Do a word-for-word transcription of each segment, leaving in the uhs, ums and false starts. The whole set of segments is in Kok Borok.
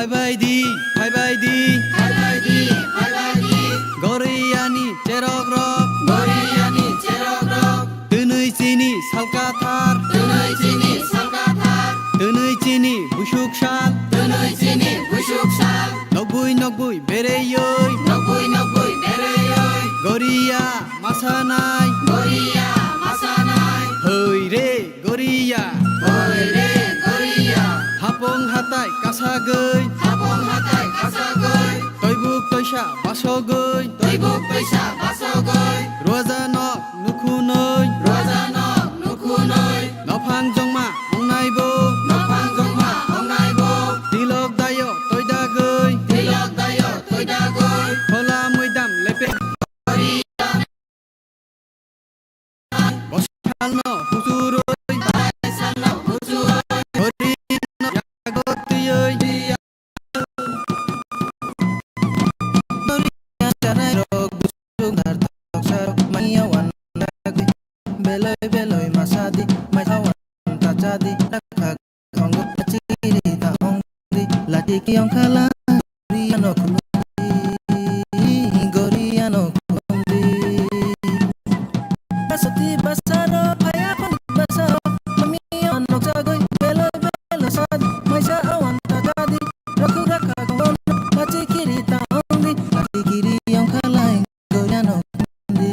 Phaibai di, phaibai di, phaibai di, phaibai di. Goriya ni cherok rok, goriya ni cherok rok. Twnwi chini salkathar, twnwi chini salkathar. Twnwi chini busuk sal, twnwi chini busuk sal. Nokbui nokbui bereyoi, nokbui nokbui bereyoi. Goriya masanai, goriya masanai. Hoi re goriya, hoi re goriya. Hapong hatai kasagoi, hapong hatai kasagoi. Toibuk toisa basogoi, toibuk toisa basogoi. Ruaja nok nukhunoi, ruaja nok nukhunoi. Nophang jongma ongnaibo, nophang jongma ongnaibo. Tilok dayo toidagoi, tilok dayo toidagoi. Phola moidam lepe. Bosalno husuroi, bosalno husuroi. Hori no yago tiyoi. Beloi beloi masadi, maithawan tachadi, rakha Tongo chiri ta ongdi, lati ki ongkhala, goriano khulumdi, goriano khulumdi. Basati basaro, phaya phani basaro, mami ano jagoi, belo belo sad, maisa awan ta jadi, rakhu rakha tongo, lati kiri ta ongdi, lati kiri ongkhala. Goriano khulumdi,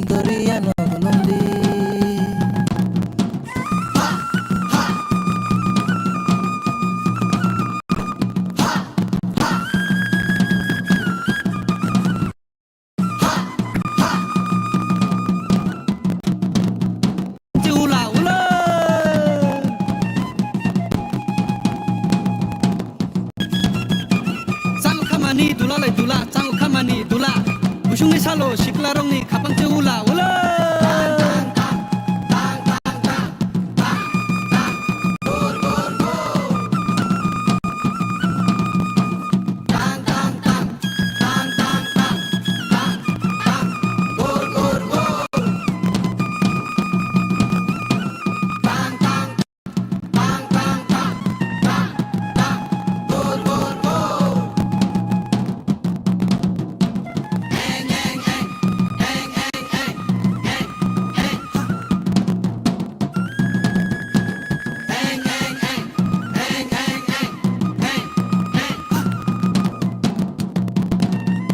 goriano khulumdi. Ula, ula. Chang khamani dula lai dula, chang khamani dula. Busungni salo siklarokni khapang se ula, ula.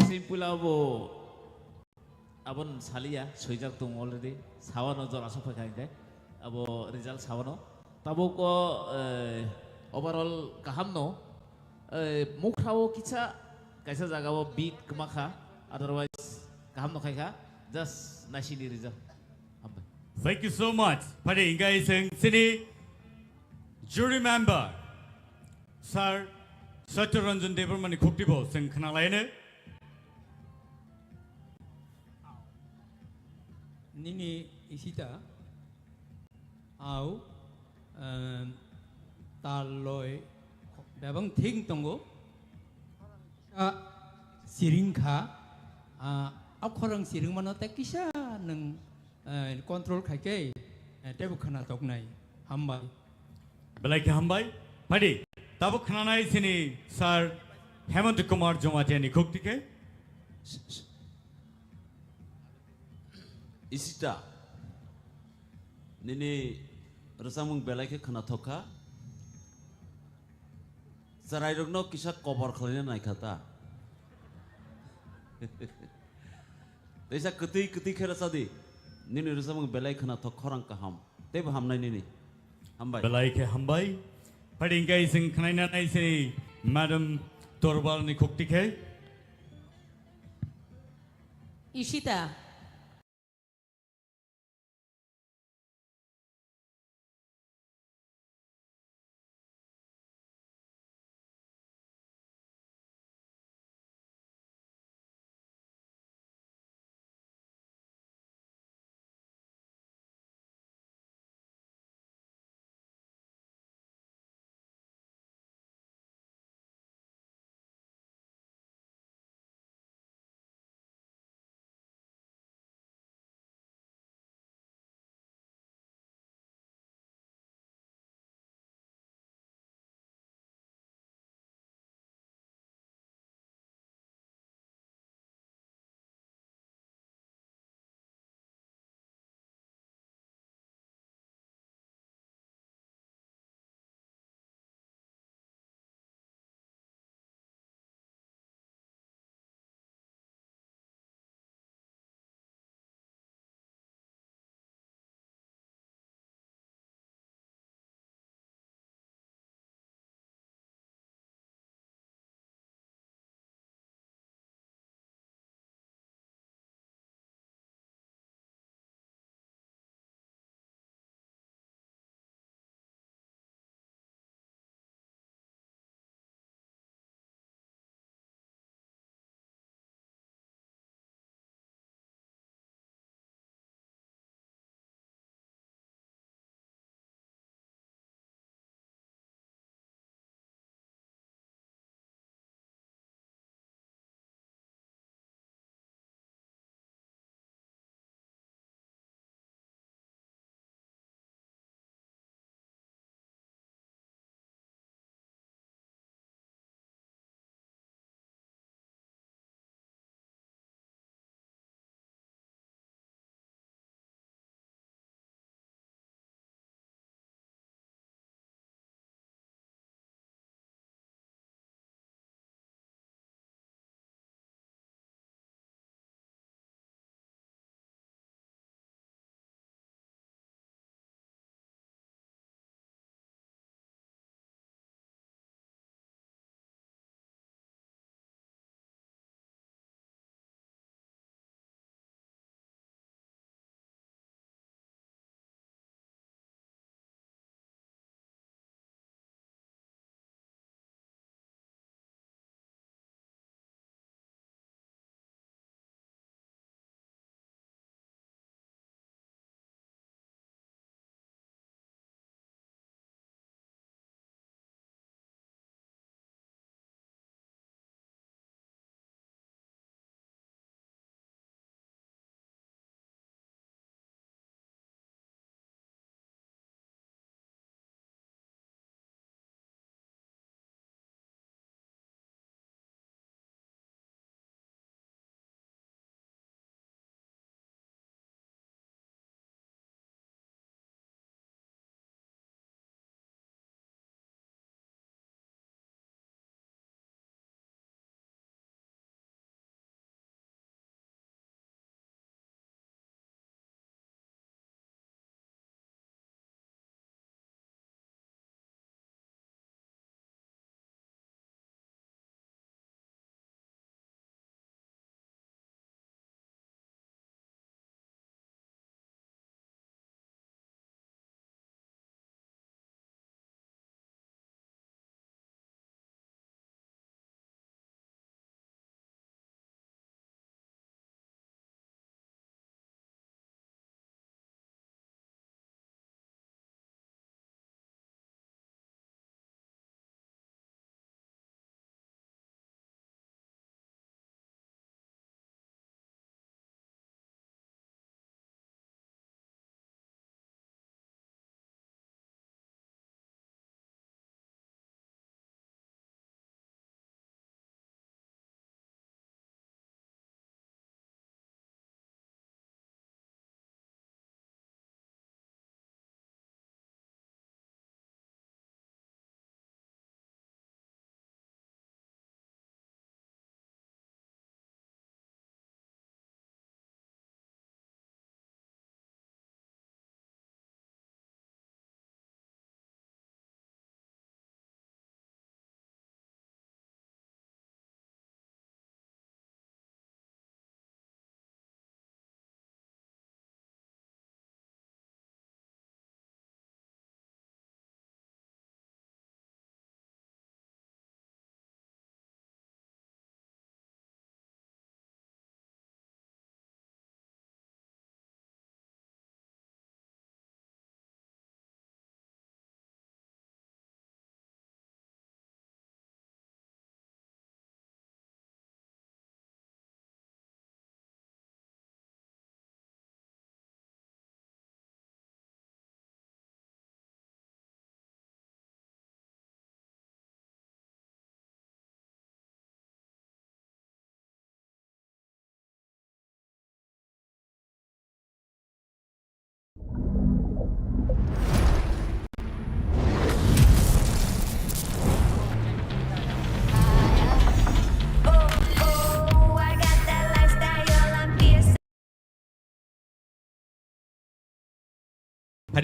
Simple abo. Abon saliya, swijak tongo already. Sawano jora sok phaikha hinkhe. Abo result sawano. Tabuk o, eh, overall kaham no. Eh, mukha o kisa, kaisa jaga o beat kwma kha. Otherwise, kaham no khaikha. Just naisini result. Hambai. Thank you so much. Phadi hinkhe chwng chini jury member, Sir Satya Ranjan Debbarma ni khukti bo chwng khna laino. Nini Ishita, au, em, tal loi bebang thik tongo. Kisa siring kha, a, a khorang siring mano tei kisa nwng, eh, control khai khe, eh, teibo khna toknai. Hambai. Belai khe hambai. Phadi, tabuk khnanai chini Sir Hemant Kumar Jamatia ni khukti khe. Ishita, nini rwchapmung belai khe khwnathok kha. Chwrairokno kisa kobor khlaina nai kha ta. Teisa kwtwi kwtwi khe rwcha di. Nini rwchapmung belai khwnathok, khorang kaham. Teibo hamnai nini. Hambai. Belai khe hambai. Phadi hinkhe chwng khnaina nai chini Madam Torbal ni khukti khe. Ishita.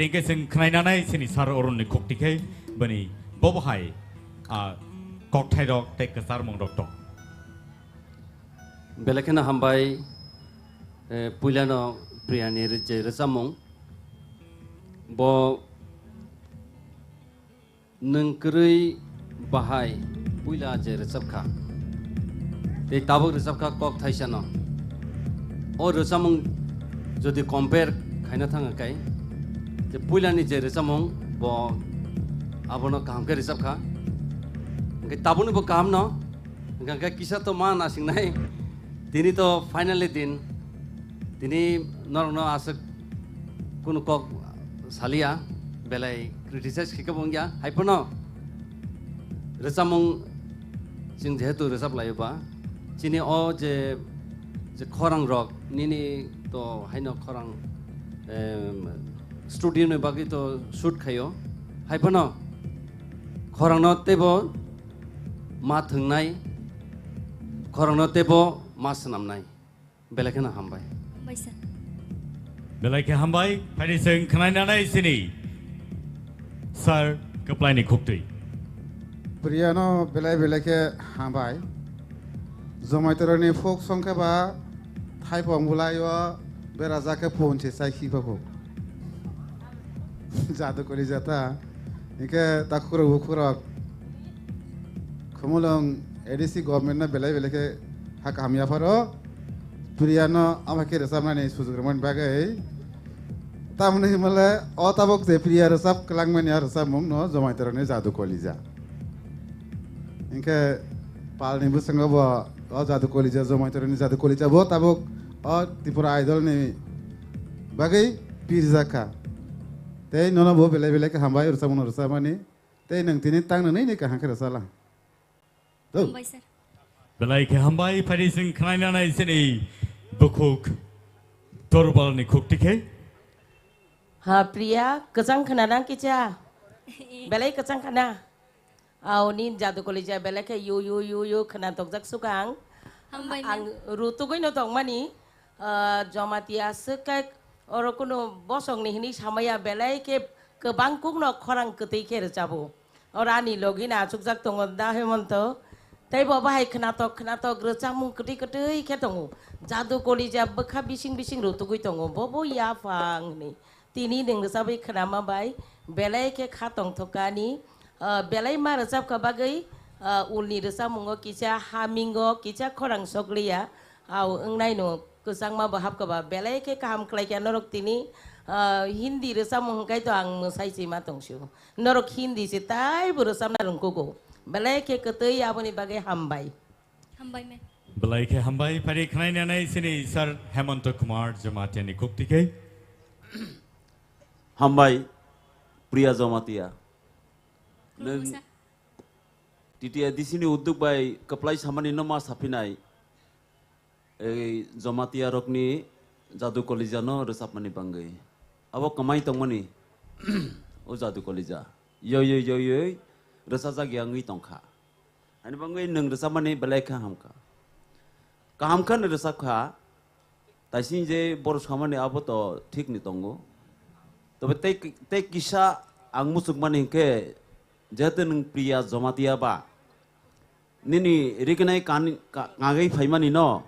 Hinkhe chwng khnainanai chini sir Arun ni khukti khe bini bobo hai, ah, kokthairok tei kwcharmungrok tong. Belai kheno hambai, eh, puilano Priya ni re-, je rwchapmung. Bo nwng kwrwi bahai puila je rwchapkha, tei tabuk rwchapkha kok thaisano. O rwchapmung jodi compare khaina thangkha kai, je puilani je rwchapmung bo abono kaham khe rwchapkha. Hwnkhe tabukni bo kahamno, hwnkhe kisa to ma nasingnai. Tini to finally din. Tini norokno aswk kunu kok saliya, belai criticize khe kebo wngya. Haiphano rwchapmung chwng jehetu rwchap laio ba, chini o je, je khorang rok nini to haino khorang, em, studio ni bagwi to shoot khaio. Haiphano khorangno teibo ma thwngnai, khorangno teibo ma swnamnai. Belai kheno hambai. Hambai sir. Belai khe hambai, phaidi chwng khnainanai chini sir kwplaini khuktwi. Priyano belai belai khe hambai. Jomaitoroni folk song khe ba thaipong bwlaio berajak khe phone se chai khipa kho. Jadu kori jata. Hinkhe takhurok bukhurok. Khumulwng A D C government no belai belai khe ha kaham yapharo. Priyano ama khe rwchapnani sujuk rwmani bagwi. Tamoni himale o tabuk je Priya rwchap kwlangmani a rwchapmung no Jomaitoroni Jadu Kolija. Hinkhe palni bwskango bo o Jadu Kolija, Jomaitoroni Jadu Kolija bo tabuk o Tripura Idol ni bagwi pirjak kha. Tei nono bo belai belai khe hambai rwchapmung no rwchapmani. Tei nwng tini tang nwnwi ni kaham khe rwchapla. Hambai sir. Belai khe hambai, phaidi chwng khnainanai chini bukhuk Dorbalni khukti khe. Ha, Priya, kwchang khna nang kicha? Belai kwchang khna. Aw, nini Jadu Kolija belai khe yu, yu, yu, yu khna tokjak sukang. Hambai, ma'am. Ang rutugwi no tongmani, ah, Jamatia swk khe oro kunu bosongni hinwi samaya belai khe kwbang kukno khorang kwtwi khe rwchabo. Oro ani logi no achukjak tongo da Hemonto. Tei bo bahai khnatok khnatok rwchapmung kwtwi kwtwi khe tongo. Jadu Kolija bwkha bising bising rutugwi tongo. Bo bo yaphang hinwi. Tini nwng rwchapwi khnama bai belai khe kha tongthokani, ah, belai ma rwchapkha bagwi, ah, ulni rwchapmungo kisa hamingo kisa khorang sokliya, aw wngnaino kwchangma bo hapkha ba belai khe kaham khlaikha norok tini, ah, Hindi rwchapmung hwnkhe to ang mwsai sima tongsio. Norok Hindi se taibo rwchapna rwngkugo. Belai khe kwtwi aboni bagwi hambai. Hambai me. Belai khe hambai, phari khnainanai chini Sir Hemanto Kumar Jamatia ni khukti khe. Hambai, Priya Jamatia. Nwng Khulumsa. T T A D C ni udduk bai kwplai samani no ma saphinai. Ei Jamatia rokni Jadu Kolija no rwchapmani bangwi. Abo kwmai tongmani, o Jadu Kolija. Yoi, yoi, yoi, yoi, rwchajak ya wngwi tongkha. Ani bangwi nwng rwchapmani belai kha hamkha. Kaham khe no rwchapkha, taising je boro samani abo to thik ni tongo. Tobe tei, tei kisa ang muchukmani hinkhe, jehetu nwng Priya Jamatia ba, nini rignai kan-, ka-, kangwi phaimani no,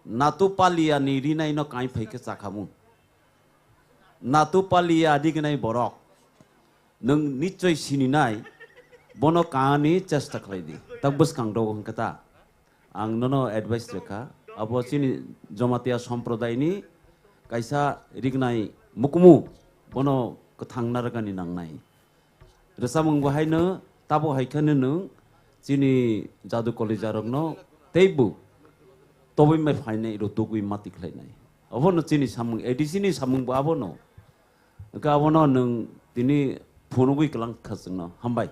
Natu Palia ni rinai no kain phai khe chakhamu. Natu Palia rignai borok. Nwng nichoi sininai, bono kaani chesta khlai di. Tak bwskang dogo hwnkhe ta. Ang nono advice rwkha. Abo chini Jamatia somprodai ni kaisa rignai mukumu, bono kwthang narwkani nangnai. Rwchapmung bo haino, tabo hai kheno nwng chini Jadu Kolija rokno teibo tobwi mai phainai, rutugwi mati khlainai. Obono chini samung, A D C ni samung bo abono. Hwnkhe abono nwng tini phunugwi kwlang kha chwngno. Hambai.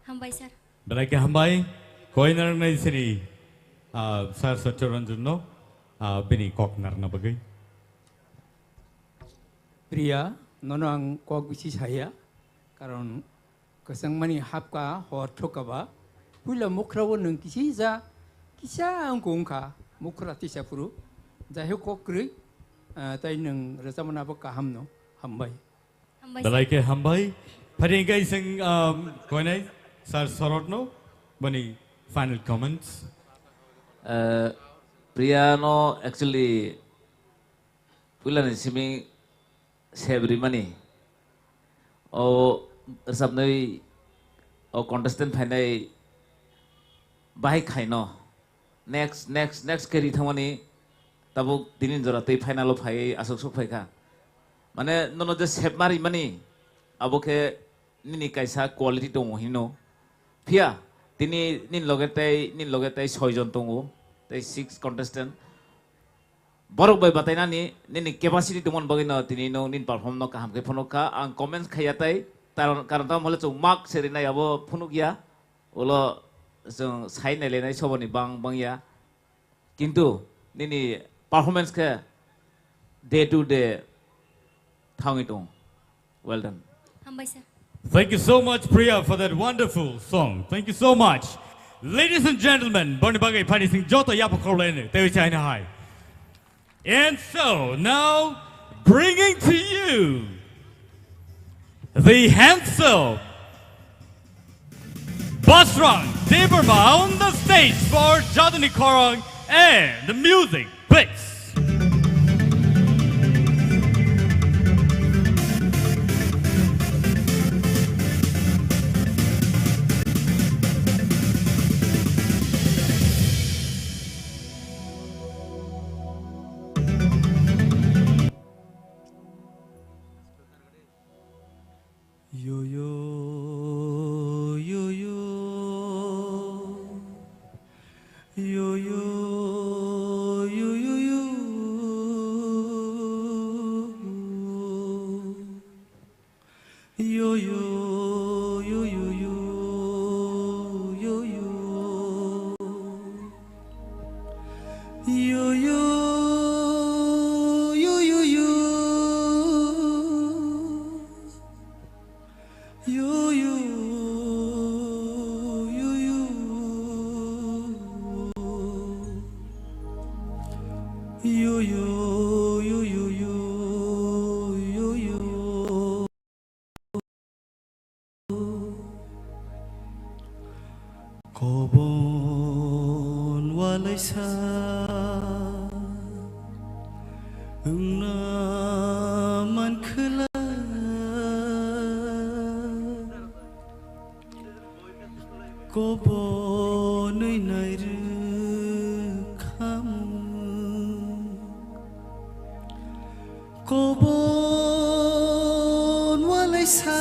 Hambai, sir. Belai khe hambai. Koi narwknai chini, ah, Sir Satya Ranjan no, ah, bini kok narwkna bagwi. Priya, nono ang kok bisi saya, karon kwchangmani hapka hor thokaba, puila mukhra o nwng kisi ja, kisa wngkha wngkha, mukhra tisa phuru, jai ho kok kwrwi, ah, tai nwng rwchapmani abo kaham no, hambai. Hambai sir. Belai khe hambai. Phari hingkhe ising, um, koinai Sir Sorotno boni final comments. Eh, Priya no actually puilani simi sebrimani o rwchapnwi o contestant phainai bahai khaino. Next, next, next khe ri thangmani tabuk tini jora tei final o phaiwi aswk sok phaikha. Mane nono je sep ma rimani abo khe nini kaisa quality tongo hino. Phiya tini nini loge tei, nini loge tei soi jon tongo, tei six contestant. Borok bai batainani nini capacity tongmani bagwino tini no nini perform no kaham khe phunuk kha. Ang comments khaiya tei, karon, karon tamo hole chwng mark se rinai abo phunuk ya. Ulo chwng sai nailainai soboni bang bang ya. Kintu nini performance khe day to day thangwi tongo. Well done. Hambai sir. Thank you so much, Priya, for that wonderful song. Thank you so much. Ladies and gentlemen, boni bagwi phani sing joto yapha khorlaini, tewi chaina hai. And so, now, bringing to you the handsome Basrang Debbarma on the stage for Jaduni Khorang and the music, please. Yo, yo, yo, yo. Yo, yo, yo, yo, yo. Yo, yo, yo, yo, yo, yo, yo. Yo, yo, yo, yo, yo. Yo, yo, yo, yo. Yo, yo, yo, yo, yo, yo, yo. Kobon walaisa wngna mankhwla, kobonwi nairwkhamu. Kobon walaisa